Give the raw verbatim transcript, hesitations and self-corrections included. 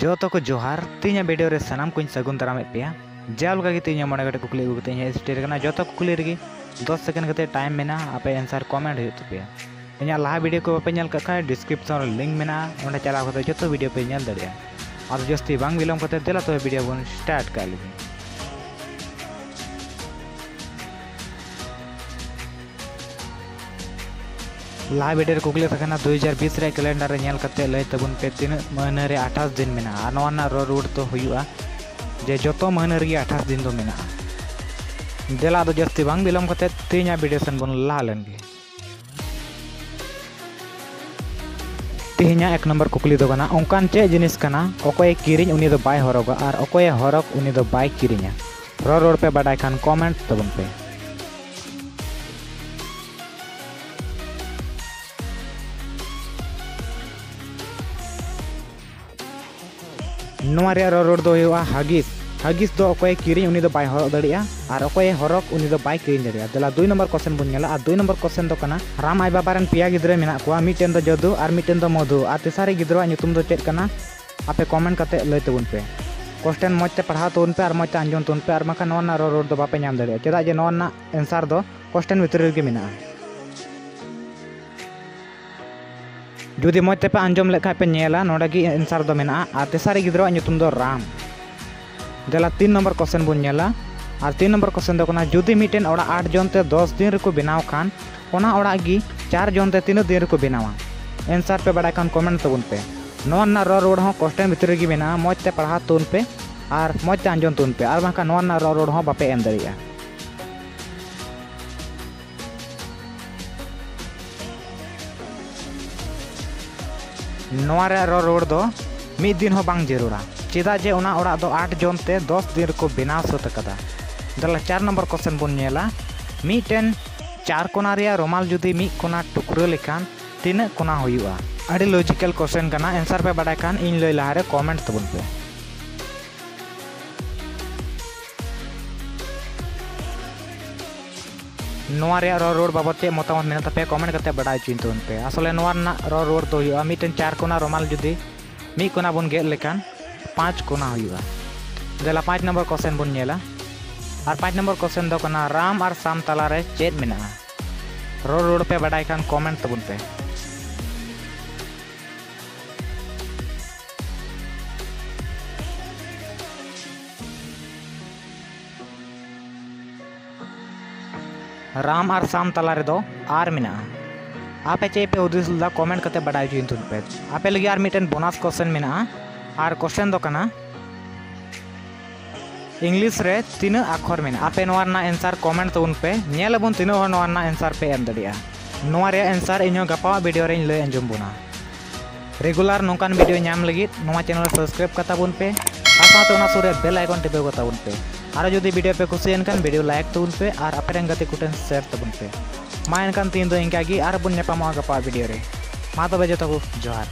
ᱡᱚᱛᱚ ᱠᱚ ᱡᱚᱦᱟᱨ, ᱛᱮᱦᱮᱧᱟᱜ video ᱨᱮ ᱥᱟᱱᱟᱢ ᱠᱚᱧ ᱥᱟᱹᱜᱩᱱ ᱫᱟᱨᱟᱢᱮᱫ ᱯᱮᱭᱟ᱾ ᱡᱟᱣ ᱞᱮᱠᱟ ᱜᱮ ᱛᱮᱦᱮᱧ ᱢᱚᱬᱮ ᱜᱚᱴᱮᱡ ᱠᱩᱠᱞᱤ ᱟᱹᱜᱩ ᱠᱟᱛᱮ ᱤᱧ ᱦᱮᱡ ᱥᱮᱴᱮᱨ ᱟᱠᱟᱱᱟ᱾ ᱡᱚᱛᱚ ᱠᱩᱠᱞᱤ ᱨᱮᱜᱮ ᱫᱚᱥ second ᱠᱟᱛᱮ time ᱢᱮᱱᱟᱜᱼᱟ, ᱟᱯᱮ answer comment ᱦᱩᱭᱩᱜ ᱛᱟᱯᱮᱭᱟ᱾ ᱤᱧᱟᱹᱜ ᱞᱟᱦᱟ video ᱠᱚ ᱵᱟᱯᱮ ᱧᱮᱞ ᱠᱟᱜ ᱠᱷᱟᱱ description ᱨᱮ link ᱢᱮᱱᱟᱜᱼᱟ, ᱚᱸᱰᱮ ᱪᱟᱞᱟᱣ ᱠᱟᱛᱮ ᱡᱚᱛᱚ video ᱯᱮ ᱧᱮᱞ ᱫᱟᱲᱮᱭᱟᱜᱼᱟ᱾ ᱟᱫᱚ ᱡᱟᱹᱥᱛᱤ ᱵᱟᱝ ᱵᱤᱞᱚᱢ ᱠᱟᱛᱮ ᱫᱮᱞᱟ ᱛᱚᱵᱮ video ᱵᱚᱱ start ᱠᱟᱜ ᱞᱮᱜᱮ᱾ ᱞᱟᱦᱟ video ᱨᱮ ᱠᱩᱠᱞᱤ ᱛᱟᱦᱮᱸ ᱠᱟᱱᱟ, ᱫᱩ ᱦᱟᱡᱟᱨ ᱵᱤᱥ ᱨᱮᱭᱟᱜ calendar ᱨᱮ ᱧᱮᱞ ᱠᱟᱛᱮ ᱞᱟᱹᱭ ᱛᱟᱵᱚᱱ ᱯᱮ ᱛᱤᱱᱟᱹᱜ ᱢᱟᱹᱦᱱᱟᱹ ᱨᱮ ᱟᱴᱷᱟᱥ ᱫᱤᱱ ᱢᱮᱱᱟᱜᱼᱟ, ᱟᱨ ᱱᱚᱣᱟ ᱨᱮᱱᱟᱜ ᱨᱚᱲ ᱨᱩᱣᱟᱹᱲ ᱫᱚ ᱦᱩᱭᱩᱜᱼᱟ ᱡᱮ ᱡᱚᱛᱚ ᱢᱟᱹᱦᱱᱟᱹ ᱨᱮᱜᱮ ᱟᱴᱷᱟᱥ ᱫᱤᱱ ᱫᱚ ᱢᱮᱱᱟᱜᱼᱟ᱾ ᱫᱮᱞᱟ ᱟᱫᱚ ᱡᱟᱹᱥᱛᱤ ᱵᱟᱝ ᱵᱤᱞᱚᱢ ᱠᱟᱛᱮ ᱛᱮᱦᱮᱧᱟᱜ video ᱥᱮᱱ ᱵᱚᱱ ᱞᱟᱦᱟ ᱞᱮᱱ ᱜᱮ᱾ ᱛᱮᱦᱮᱧᱟᱜ ᱮᱠ ᱱᱚᱢᱵᱚᱨ ᱠᱩᱠᱞᱤ ᱫᱚ ᱠᱟᱱᱟ, ᱚᱱᱠᱟᱱ ᱪᱮᱫ ᱡᱤᱱᱤᱥ ᱠᱟᱱᱟ ᱚᱠᱚᱭᱮ ᱠᱤᱨᱤᱧ ᱩᱱᱤ ᱫᱚ ᱵᱟᱭ ᱦᱚᱨᱚᱜᱟ ᱟᱨ ᱚᱠᱚᱭᱮ ᱦᱚᱨᱚᱜ ᱩᱱᱤ ᱫᱚ ᱵᱟᱭ ᱠᱤᱨᱤᱧᱟ? ᱨᱚᱲ ᱨᱚᱲ ᱯᱮ ᱵᱟᱰᱟᱭ ᱠᱷᱟᱱ comment ᱛᱟᱵᱚᱱ ᱯᱮ᱾ ᱱᱚᱣᱟ ᱨᱮᱭᱟᱜ ᱨᱚᱲ ᱨᱚᱲ ᱫᱚ ᱦᱩᱭᱩᱜᱼᱟ ᱦᱟᱜᱤᱥ᱾ ᱦᱟᱜᱤᱥ ᱫᱚ ᱚᱠᱚᱭᱮ ᱠᱤᱨᱤᱧ ᱩᱱᱤ ᱫᱚ ᱵᱟᱭ ᱦᱚᱨᱚᱜ ᱫᱟᱲᱮᱭᱟᱜᱼᱟ ᱟᱨ ᱚᱠᱚᱭᱮ ᱦᱚᱨᱚᱜ ᱩᱱᱤ ᱫᱚ ᱵᱟᱭ ᱠᱤᱨᱤᱧ ᱫᱟᱲᱮᱭᱟᱜᱼᱟ᱾ ᱫᱮᱞᱟ ᱫᱩᱭ ᱱᱚᱢᱵᱚᱨ question ᱵᱚᱱ ᱧᱮᱞᱟ, ᱟᱨ ᱫᱩᱭ ᱱᱚᱢᱵᱚᱨ question ᱫᱚ ᱠᱟᱱᱟ, ᱨᱟᱢ ᱟᱡ ᱵᱟᱵᱟ ᱨᱮᱱ ᱯᱮᱭᱟ ᱜᱤᱫᱽᱨᱟᱹ ᱢᱮᱱᱟᱜ ᱠᱚᱣᱟ, ᱢᱤᱫᱴᱮᱱ ᱫᱚ ᱡᱚᱫᱩ ᱟᱨ ᱢᱤᱫᱴᱮᱱ ᱫᱚ ᱢᱚᱫᱷᱩ, ᱟᱨ ᱛᱮᱥᱟᱨᱤᱡ ᱜᱤᱫᱽᱨᱟᱹᱣᱟᱜ ᱧᱩᱛᱩᱢ ᱫᱚ ᱪᱮᱫ ᱠᱟᱱᱟ? ᱟᱯᱮ comment ᱠᱟᱛᱮ ᱞᱟᱹᱭ ᱛᱟᱵᱚᱱ ᱯᱮ᱾ Question ᱢᱚᱡᱽ ᱛᱮ ᱯᱟᱲᱦᱟᱣ ᱛᱟᱵᱚᱱ ᱯᱮ ᱟᱨ ᱢᱚᱡᱽ ᱛᱮ ᱟᱸᱡᱚᱢ ᱛᱟᱵᱚᱱ ᱯᱮ, ᱟᱨ ᱵᱟᱝᱠᱷᱟᱱ ᱱᱚᱣᱟ ᱨᱮᱱᱟᱜ ᱨᱚᱲ ᱨᱚᱲ ᱫᱚ ᱵᱟᱯᱮ ᱧᱟᱢ ᱫᱟᱲᱮᱭᱟᱜᱼᱟ, ᱪᱮᱫᱟᱜ ᱡᱮ ᱱᱚᱣᱟ ᱨᱮᱱᱟᱜ answer ᱫᱚ question ᱵᱷᱤᱛᱨᱤ ᱨᱮᱜᱮ ᱢᱮᱱᱟᱜᱼᱟ᱾ ᱡᱩᱫᱤ ᱢᱚᱡᱽ ᱛᱮᱯᱮ ᱟᱸᱡᱚᱢ ᱞᱮᱠᱷᱟᱡ ᱯᱮ ᱧᱮᱞᱟ, ᱱᱚᱰᱮ ᱜᱮ answer ᱫᱚ ᱢᱮᱱᱟᱜᱼᱟ, ᱟᱨ ᱛᱮᱥᱟᱨᱤᱡ ᱜᱤᱫᱽᱨᱟᱹᱣᱟᱜ ᱧᱩᱛᱩᱢ ᱫᱚ ᱨᱟᱢ᱾ ᱫᱮᱞᱟ ᱛᱤᱱ ᱱᱚᱢᱵᱚᱨ question ᱵᱚᱱ ᱧᱮᱞᱟ, ᱟᱨ ᱛᱤᱱ ᱱᱚᱢᱵᱚᱨ question ᱫᱚ ᱠᱟᱱᱟ, ᱡᱩᱫᱤ ᱢᱤᱫᱴᱮᱱ ᱚᱲᱟᱜ ᱟᱴ ᱡᱚᱱ ᱛᱮ ᱫᱚᱥ ᱫᱤᱱ ᱨᱮᱠᱚ ᱵᱮᱱᱟᱣ ᱠᱷᱟᱱ, ᱚᱱᱟ ᱚᱲᱟᱜ ᱜᱮ ᱪᱟᱨ ᱡᱚᱱ ᱛᱮ ᱛᱤᱱᱟᱹᱜ ᱫᱤᱱ ᱨᱮᱠᱚ ᱵᱮᱱᱟᱣᱟ? Answer ᱯᱮ ᱵᱟᱲᱟᱭ ᱠᱷᱟᱱ comment ᱛᱟᱵᱚᱱ ᱯᱮ᱾ ᱱᱚᱣᱟ ᱨᱮᱱᱟᱜ ᱨᱚᱲ ᱨᱩᱣᱟᱹᱲ ᱦᱚᱸ question ᱵᱷᱤᱛᱨᱤ ᱨᱮᱜᱮ ᱢᱮᱱᱟᱜᱼᱟ, ᱢᱚᱡᱽ ᱛᱮ ᱯᱟᱲᱦᱟᱣ ᱛᱟᱵᱚᱱ ᱯᱮ ᱟᱨ ᱢᱚᱡᱽ ᱛᱮ ᱟᱸᱡᱚᱢ ᱛᱟᱵᱚᱱ ᱯᱮ, ᱟᱨ ᱵᱟᱝᱠᱷᱟᱱ ᱱᱚᱣᱟ ᱨᱮᱱᱟᱜ ᱨᱚᱲ ᱨᱩᱣᱟᱹᱲ ᱦᱚᱸ ᱵᱟᱯᱮ ᱮᱢ ᱫᱟᱲᱮᱭᱟᱜᱼᱟ᱾ ᱱᱚᱣᱟ ᱨᱮᱭᱟᱜ ᱨᱚᱲ ᱨᱩᱣᱟᱹᱲ ᱫᱚ ᱢᱤᱫ ᱫᱤᱱ ᱦᱚᱸ ᱵᱟᱝ ᱡᱟᱹᱨᱩᱲᱟ, ᱪᱮᱫᱟᱜ ᱡᱮ ᱚᱱᱟ ᱚᱲᱟᱜ ᱫᱚ ᱟᱴ ᱡᱚᱱ ᱛᱮ ᱫᱚᱥ ᱫᱤᱱ ᱨᱮᱠᱚ ᱵᱮᱱᱟᱣ ᱥᱟᱹᱛ ᱟᱠᱟᱫᱟ᱾ ᱫᱮᱞᱟ ᱪᱟᱨ ᱱᱚᱢᱵᱚᱨ question ᱵᱚᱱ ᱧᱮᱞᱟ, ᱢᱤᱫᱴᱮᱱ ᱪᱟᱨ ᱠᱚᱱᱟ ᱨᱮᱭᱟᱜ ᱨᱩᱢᱟᱞ ᱡᱩᱫᱤ ᱢᱤᱫ ᱠᱚᱱᱟ ᱴᱩᱠᱨᱟᱹ ᱞᱮᱠᱷᱟᱱ ᱛᱤᱱᱟᱹᱜ ᱠᱚᱱᱟ ᱦᱩᱭᱩᱜᱼᱟ? ᱟᱹᱰᱤ logical question ᱠᱟᱱᱟ, answer ᱯᱮ ᱵᱟᱰᱟᱭ ᱠᱷᱟᱱ ᱤᱧ ᱞᱟᱹᱭ ᱞᱟᱦᱟᱨᱮ comment ᱛᱟᱵᱚᱱ ᱯᱮ᱾ ᱱᱚᱣᱟ ᱨᱮᱭᱟᱜ ᱨᱚᱲ ᱨᱩᱣᱟᱹᱲ ᱵᱟᱵᱚᱫ ᱪᱮᱫ ᱢᱚᱛᱟᱢᱚᱛ ᱢᱮᱱᱟᱜ ᱛᱟᱯᱮᱭᱟ, comment ᱠᱟᱛᱮ ᱵᱟᱰᱟᱭ ᱦᱚᱪᱚᱧ ᱛᱟᱵᱚᱱ ᱯᱮ᱾ ᱟᱥᱚᱞᱮ ᱱᱚᱣᱟ ᱨᱮᱱᱟᱜ ᱨᱚᱲ ᱨᱩᱣᱟᱹᱲ ᱫᱚ ᱦᱩᱭᱩᱜᱼᱟ, ᱢᱤᱫᱴᱮᱱ ᱪᱟᱨ ᱠᱚᱱᱟ ᱨᱩᱢᱟᱞ ᱡᱩᱫᱤ ᱢᱤᱫ ᱠᱚᱱᱟ ᱵᱚᱱ ᱜᱮᱫ ᱞᱮᱠᱷᱟᱱ ᱯᱟᱸᱪ ᱠᱚᱱᱟ ᱦᱩᱭᱩᱜᱼᱟ᱾ ᱫᱮᱞᱟ ᱯᱟᱸᱪ ᱱᱚᱢᱵᱚᱨ ᱠᱚᱥᱪᱮᱱ ᱵᱚᱱ ᱧᱮᱞᱟ᱾ ᱟᱨ ᱯᱟᱸᱪ ᱱᱚᱢᱵᱚᱨ ᱠᱚᱥᱪᱮᱱ ᱫᱚ ᱠᱟᱱᱟ, ᱨᱟᱢ ᱟᱨ ᱥᱟᱢ ᱛᱟᱞᱟᱨᱮ ᱪᱮᱫ ᱢᱮᱱᱟᱜᱼᱟ? ᱨᱚᱲ ᱨᱚᱲ ᱯᱮ ᱵᱟᱰᱟᱭ ᱠᱷᱟᱱ ᱠᱚᱢᱮᱱᱴ ᱛᱟᱵᱚᱱ ᱯᱮ᱾ ᱨᱟᱢ ᱟᱨ ᱥᱟᱢ ᱛᱟᱞᱟ ᱨᱮᱫᱚ ᱟᱨ ᱢᱮᱱᱟᱜᱼᱟ᱾ ᱟᱯᱮ ᱪᱮᱫ ᱯᱮ ᱦᱩᱫᱤᱥ ᱞᱮᱫᱟ, ᱠᱚᱢᱮᱱᱴ ᱠᱟᱛᱮ ᱵᱟᱰᱟᱭ ᱦᱚᱪᱚᱭᱤᱧ ᱛᱟᱵᱚᱱ ᱯᱮ᱾ ᱟᱯᱮ ᱞᱟᱹᱜᱤᱫ ᱟᱨ ᱢᱤᱫᱴᱮᱱ ᱵᱳᱱᱟᱥ ᱠᱚᱥᱪᱮᱱ ᱢᱮᱱᱟᱜᱼᱟ᱾ ᱟᱨ ᱠᱚᱥᱪᱮᱱ ᱫᱚ ᱠᱟᱱᱟ, ᱤᱝᱞᱤᱥ ᱨᱮ ᱛᱤᱱᱟᱹᱜ ᱟᱠᱷᱚᱨ ᱢᱮᱱᱟᱜᱼᱟ? ᱟᱯᱮ ᱱᱚᱣᱟ ᱨᱮᱱᱟᱜ ᱮᱱᱥᱟᱨ ᱠᱚᱢᱮᱱᱴ ᱛᱟᱵᱚᱱ ᱯᱮ, ᱧᱮᱞ ᱟᱵᱚᱱ ᱛᱤᱱᱟᱹᱜ ᱦᱚᱲ ᱱᱚᱣᱟ ᱨᱮᱱᱟᱜ ᱮᱱᱥᱟᱨ ᱯᱮ ᱮᱢ ᱫᱟᱲᱮᱭᱟᱜᱼᱟ᱾ ᱱᱚᱣᱟ ᱨᱮᱭᱟᱜ ᱮᱱᱥᱟᱨ ᱤᱧᱦᱚᱸ ᱜᱟᱯᱟᱣᱟᱜ ᱵᱷᱤᱰᱤᱭᱳ ᱨᱮᱧ ᱞᱟᱹᱭ ᱟᱸᱡᱚᱢ ᱵᱚᱱᱟ᱾ ᱨᱮᱜᱩᱞᱟᱨ ᱱᱚᱝᱠᱟᱱ ᱵᱷᱤᱰᱤᱭᱳ ᱧᱟᱢ ᱞᱟᱹᱜᱤᱫ ᱱᱚᱣᱟ ᱪᱮᱱᱮᱞ ᱥᱟᱵᱥᱠᱨᱟᱭᱤᱵ ᱠᱟᱛᱟ ᱵᱚᱱ ᱯᱮ ᱟᱨ ᱥᱟᱶᱛᱮ ᱚᱱᱟ ᱥᱩᱨ ᱨᱮ ᱵᱮᱞ ᱟᱭᱠᱚᱱ ᱴᱤᱯᱟᱹᱣ ᱠᱟᱛᱟ ᱵᱚᱱ ᱯᱮ᱾ ᱟᱨᱚ ᱡᱩᱫᱤ ᱵᱷᱤᱰᱤᱭᱳ ᱯᱮ ᱠᱩᱥᱤᱭᱮᱱ ᱠᱷᱟᱱ ᱵᱷᱤᱰᱤᱭᱳ ᱞᱟᱭᱤᱠ ᱛᱟᱵᱚᱱ ᱯᱮ ᱟᱨ ᱟᱯᱮ ᱨᱮᱱ ᱜᱟᱛᱮ ᱠᱚᱴᱷᱮᱱ ᱥᱮᱭᱟᱨ ᱛᱟᱵᱚᱱ ᱯᱮ᱾ ᱢᱟ ᱮᱱᱠᱷᱟᱱ ᱛᱮᱦᱮᱧ ᱫᱚ ᱤᱱᱠᱟ ᱜᱮ, ᱟᱨ ᱵᱚᱱ ᱧᱟᱯᱟᱢᱚᱜᱼᱟ ᱜᱟᱯᱟ ᱵᱷᱤᱰᱤᱭᱳ ᱨᱮ᱾ ᱢᱟ ᱛᱚᱵᱮ ᱡᱚᱛᱚ ᱠᱚ ᱡᱚᱦᱟᱨ᱾